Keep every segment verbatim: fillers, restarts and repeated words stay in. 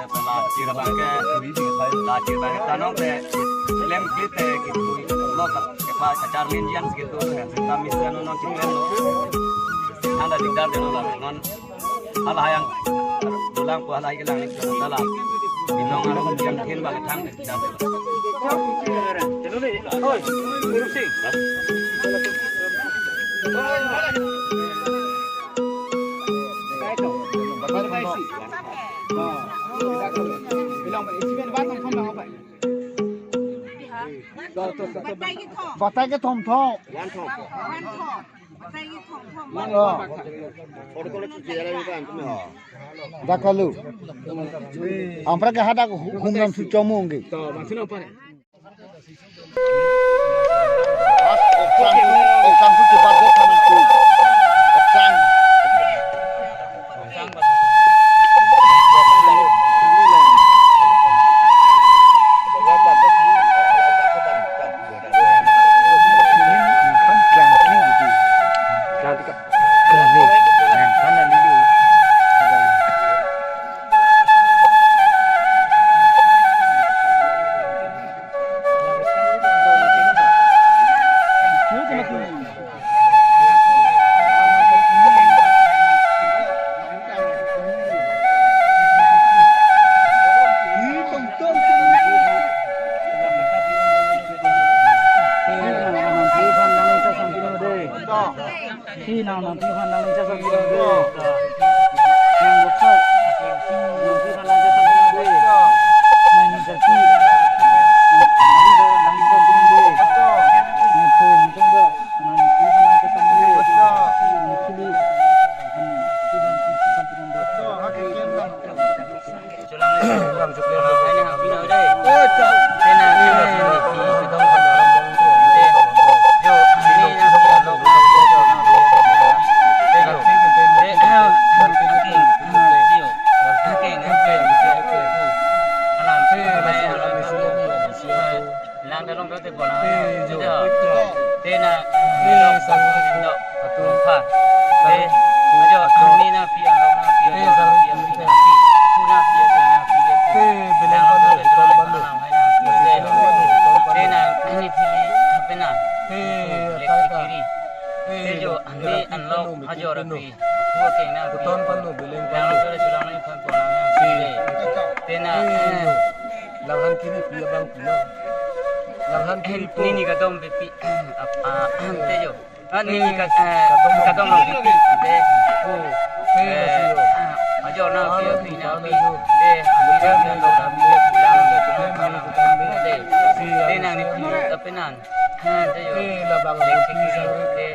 Lachir abang ke, lachir abang ke tanong te, klem klit te, gitu. Lo ka, kepa kacharli injin gitu, ya. Kami sudah nonton chiklen lo. Anda dikdar delo la, non. Hala hayang, dolang pu hala kelang ni, salah. Inong aro yang kin bang thang, dikdar delo. Batai kethom thom. Oh. Dak kalu. Ampra ke hadak hu-, humram su chomong ke. Lang dalong dote bona. Te na, te na, atum pha. Te, ajo, angni na pi, anglok na pi, ajo na pi, angni na pi, pu na pi, ajo na pi, ke pu. Te, beleng pano, beton pano. Te na, angni pili, ape na. Te, akai ka. Te jo, angni, anglok, ajo na pi. Pu ke na pi. Beton pano, beleng pano. Lang dote sulang na pi, pon na. Te na, te jo. Langhan kiri pi abang pulo. Langhan kiri pu. Nini kadom pipi. Ap-, ah, te jo. Ah, nini kad-, eh, kadom pipi. Te pu. Te, eh, ajo na pi, pi na pi. Te, ani na pi, pi na pi. Te, te nang ni pi, tapi nan. Ah, te jo. Te labang pi sa. Te.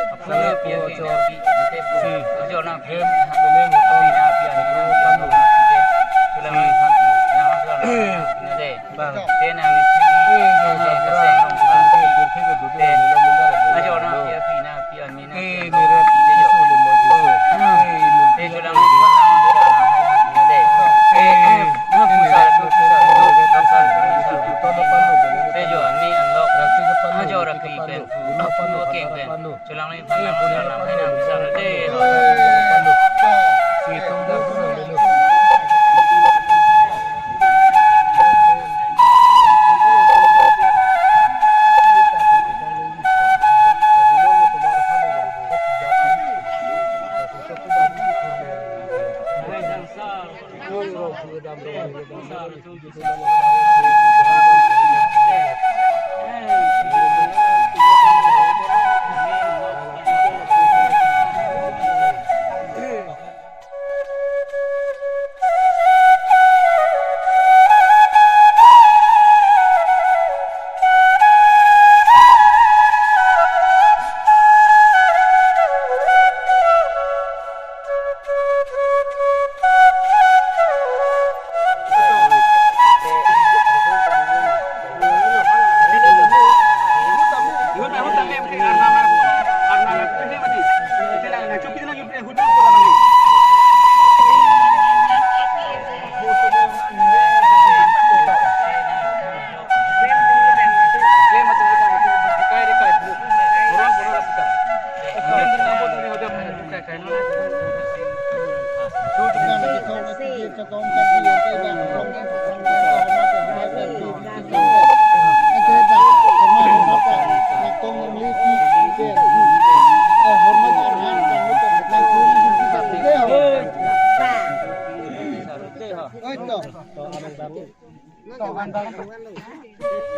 Apuna pi ke na pi, te pu. Ajo na pi, beleng pi na pi, ani na pi, ani na pi ke. Sulang na pi, na sulang na pi de. Bang. Te na ni pi, eh, jo, eh, jo, kaseng rong sa. Te. Ajo na pi, pi na pi, ani na pi, ani na pi de jo. Te sulang na pi, na sulang na pi de. Te, eh, na pu sa, tu sa, tu sa, tu sa. Te jo, ani anglok. Ajo ra pi pen. Pu, pu keng pen. Sulang ni phan lang, sulang ni phan lang, bisa rete.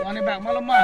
Mane bak malom ma.